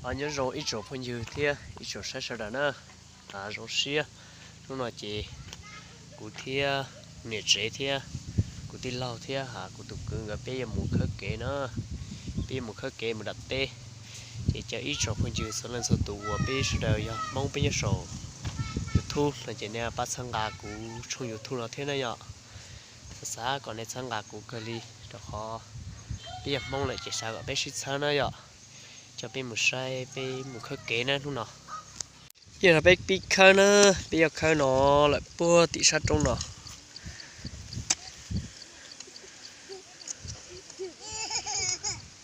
Nyob zoo ib tsoom phooj ywg thiab ib tsoom saib sawv daws na, zoo siab. Hnub no ces kuv thiab niam tsev thiab kuv tij laug thiab kuv tus kwv nkawd peb yuav mus khawb kev na. Peb yuav mus khawb kev mus nram teb. Ces caw ib tsoom phooj ywg txhua leej txhua tus uas peb sawv daws yog Hmoob peb nyob saum YouTube no ces nej pab txhawb nqa kuv tshooj YouTube no thiab na yom. Xav xav kom nej txhawb nqa kuv kawg li, rau qhov peb yog Hmoob lawm ces xav kom peb sib txhawb na yom. Coj peb mus saib peb mus khawb kev na hnub no. Yog no peb pib khawb na, peb yuav khawb no lawm puag tim sab roob no.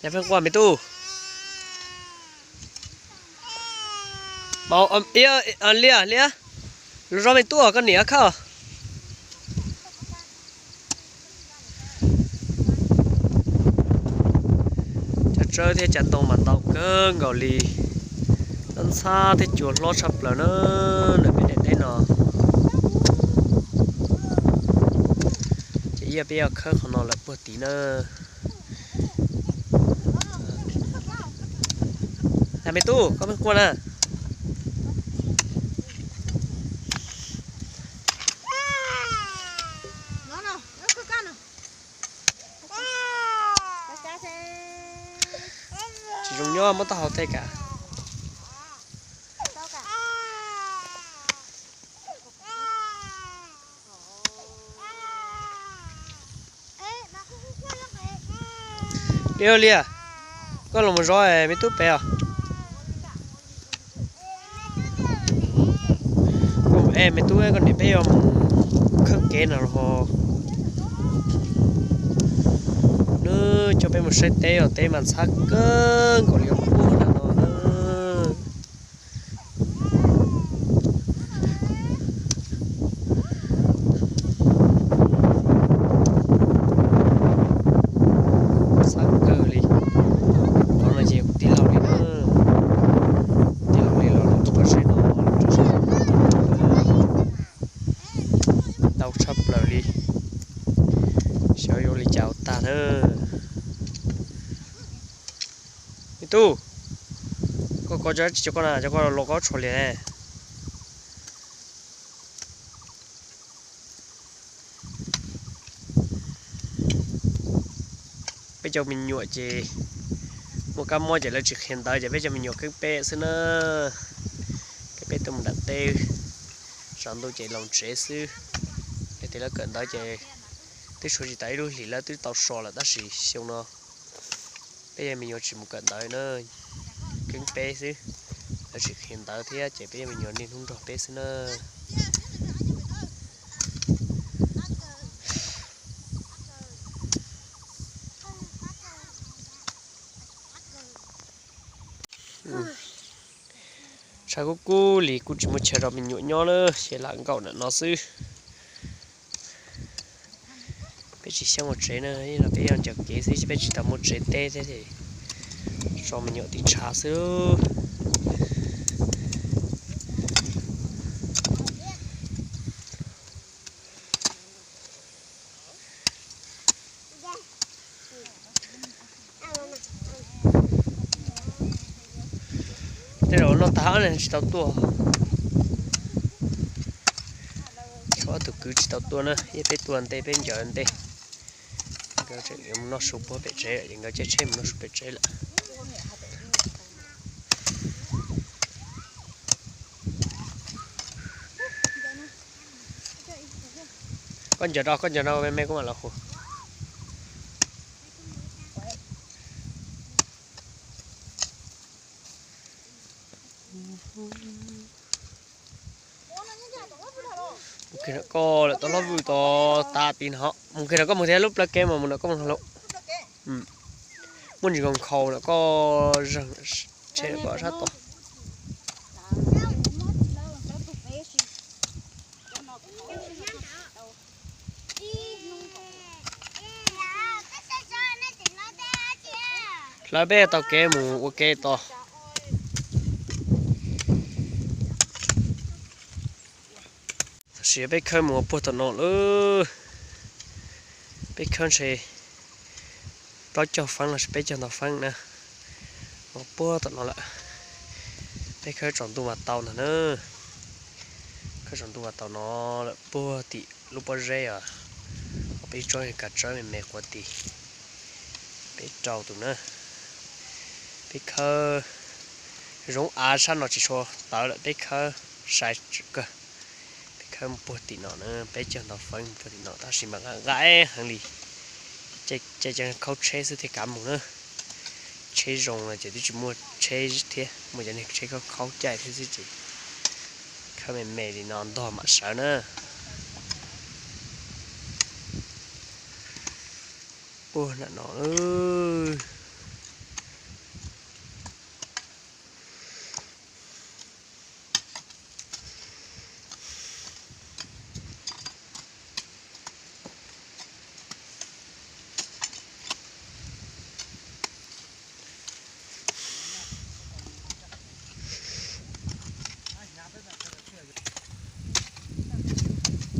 Yog pheej quaj me tub. Liaj, liaj, lub zos me tub, koj niam khawb. Cov tsawb thiab cov ntoo mas ntau kawg nkaus li. Ntxhab thiab cua hlob tshaj plaws na, ntawm peb daim teb no. Ces ib yam peb yuav khawb qhov no lawm puag tid na. Lam me tub, koj pheej quaj na. Tsis zoo nyob, muab taub hau teb kav. Liaj, liaj, koj los mus zov me tub pem os. Es me tub, koj niam peb yuav mus khawb kev no los. Nws coj peb mus saib teb os, teb mas ntxhab kawg nkaus li, puag nram no na. Ntxhab kawg li. Qhov no ces kuv tij laug li na. Tij laug li los rau sab no, rau sab no. Ntau tshaj plaws li. Xyov yuav ua li cas ua tag na. Me tub, koj kov cov dab tsi rau koj na, cov koj los koj tshuav li ne. Peb cov me nyuam ces muaj kab mob ces lawv tsis qhia ntawv ces peb cov me nyuam keeb peb xwb na. Keeb peb tuaj mus nram teb, tsaus ntuj ces los tsev xwb. Yog tias lawv kawm ntawv ces twb tshuav tsis tau ib lub hlis lawv twb tau so lawm, tab sis xyoo no peb cov me nyuam tsis mus kawm ntawv na, keeb peb xwb. Lawv tsis qhia ntawv thiab ces peb cov me nyuam niaj hnub nrog peb xwb na. Tshav kub kub li kuj tsis muaj chaw rau me nyuam nyob na, ces lam nkaum ntawm no xwb. Peb tsis xyeej ua tsev na, los peb yog ncaws kev xwb, peb tsis tau muaj tsev teb thiab, tso me nyuam tim tshav xwb. Tej zaum noj tag ne tsis tau tuaj. Tshuav ob tug kwv tsis tau tuaj na, yog peb tuaj ntej peb ncaws ntej. Nkawd tseem yuav mus noj su puag pem tsev lawm, ces nkawd caij tsheb mus noj su pem tsev lawm. Koj ncaws rau, koj ncaws rau me me kuv mam los hu. Mus kiag nram koj lawm, tau hlob vwm tod tas tid no, mus kiag nram koj mus thiab lub plawv kev mas mus nram koj mus hlo. Muaj ntsis nkaus nkhaus nram koj, zeeg tsheb koj sab tod. Hlawv peb tau kev mus ua ke tod. Tam sim peb khawb mus ua puag tom no lawm. Peb khawb ntshe plaub caug feeb los sis peb caug ntau feeb na, ua puag tom no lawm. Peb khawb tsaus ntuj mas tau no na. Khawb tsaus ntuj mas tau no lawm puag tim lub pob zeb os. Ho peb tsob kav tsawb me me quav tim. Peb rau tus na. Peb khawb zoo av sab no tsis tshua tawv lawm, peb khawb sai kawg. Peb khawb mus puag tim no na, peb cog ntov feeb mus puag tim no tab sis mas nqa nqa heev li. Caij caij khaub tsheb xwb thiaj kav mus na. Tsheb zoo no ces twb tsis muaj tsheb thiab, muaj cov niag tsheb khaub khaub caij thiab xwb ces khawb me me li no ntog mam sawv na. Puag nram no.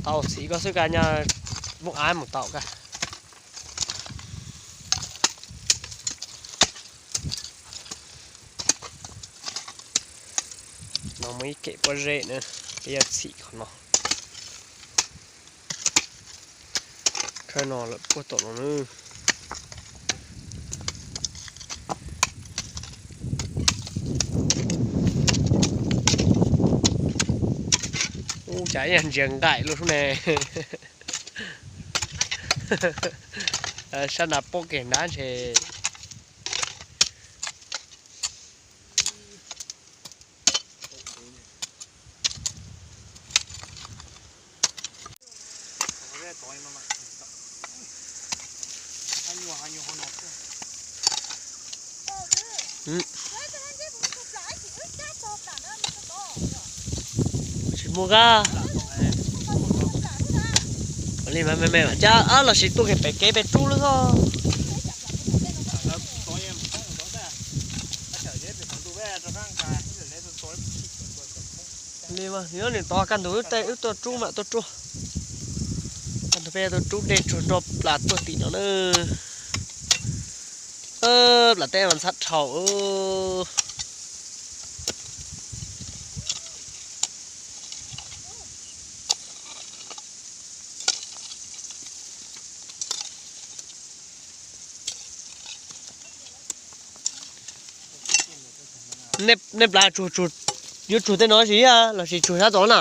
Tau txhim koj xwb ka nyaj, muab av mus tau ka. No muaj ib kem pob zeb na, peb yuav txhim qhov no. Khawb no lawm puag tom no na. Ub, cas ib yam ntsia nqaim luaj sub ne. Sab nrad pob kev nrad ntshe. Tsis muaj kab li mas me me mas cab los sis tuaj kiag pem kev pem rub lawm xwb. Li mas nyob nws tod kaj ntug wb tej wb tuaj rub mam tuaj rub. Kaj ntug peb tuaj rub dej tsuag nrog plas tuaj tim no na. Plas teb mas ntxhab dhau. Nej plas tsuag tsuag, yuav tsuag tej no tsis yog los sis tsuag sab tod na?